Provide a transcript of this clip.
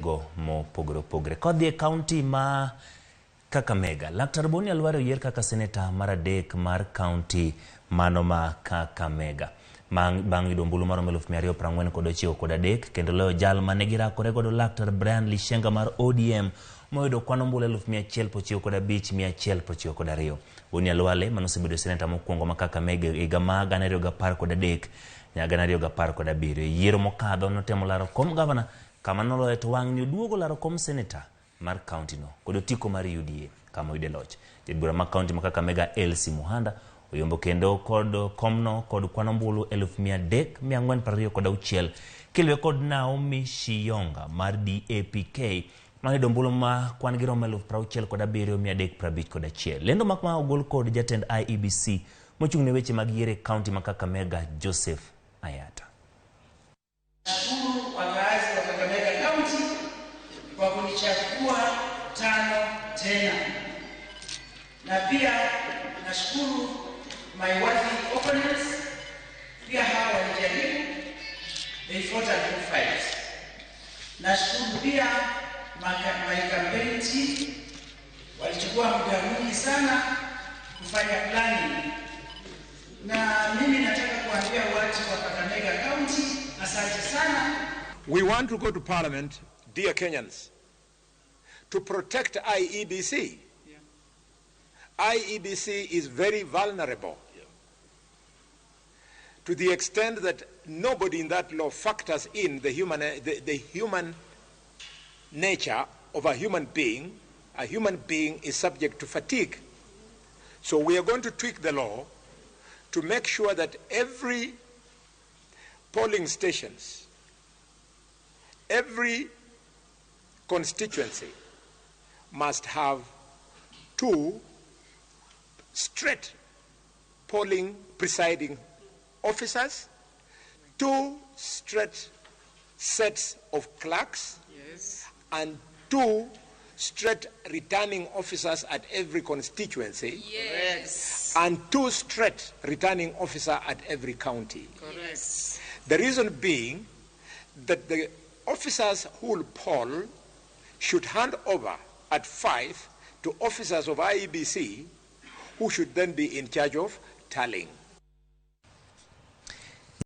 Go mopogore opogore. Kodhi e kaunti ma Kakamega, Laktar Boni Alware oyier kaka seneta mar adek mar kaunti mano ma Kakamega. Bang' yudo ombulu maromo 249,300 kendo loyo jal mane girakore godo Laktar Brian Lishenga mar ODM moyudo kwan ombulu 195,192. Boni Alwale mane osebedo seneta mokwongo ma Kakamega e higa ma 2013 nyaka 2017. E yiero mokadho notemo laro kom gavana kama noloye to wang'ni oduogo laro kom seneta mar kaunti no kod otiko mar UDA kama oyude loch. Jaod bura ma kaunti ma Kakamega Elsie Muhanda oyombo kendo kod komno kod kwan ombulu 300,426 kiluwe kod Naomi Shiyonga mar DAPK manoyudo ombulu ma kwan gi romo 67,351. Lendo mak ma ogol kod jatend IEBC mochung' ne weche mag yiero e kaunti ma Kakamega Joseph Ayata. Nashukuru wakaazi wa Kakamega County kwa kunichagua tano tena, na pia nashukuru my worthy opponents, pia hawa walijaribu, they fought a good fight. Nashukuru pia my campaign team walichukua muda mwingi sana kufanya planning, na mimi nataka kuambia watu wa Kakamega County asante sana. We want to go to parliament, dear Kenyans, to protect IEBC. IEBC is very vulnerable to the extent that nobody in that law factors in the human nature of a human being. A human being is subject to fatigue. So we are going to tweak the law to make sure that every polling stations, every constituency must have 2 straight polling presiding officers, 2 straight sets of clerks, and 2 straight returning officers at every constituency, and 2 straight returning officer at every county. The reason being that the officers who will poll should hand over at 5 to officers of IEBC who should then be in charge of tallying.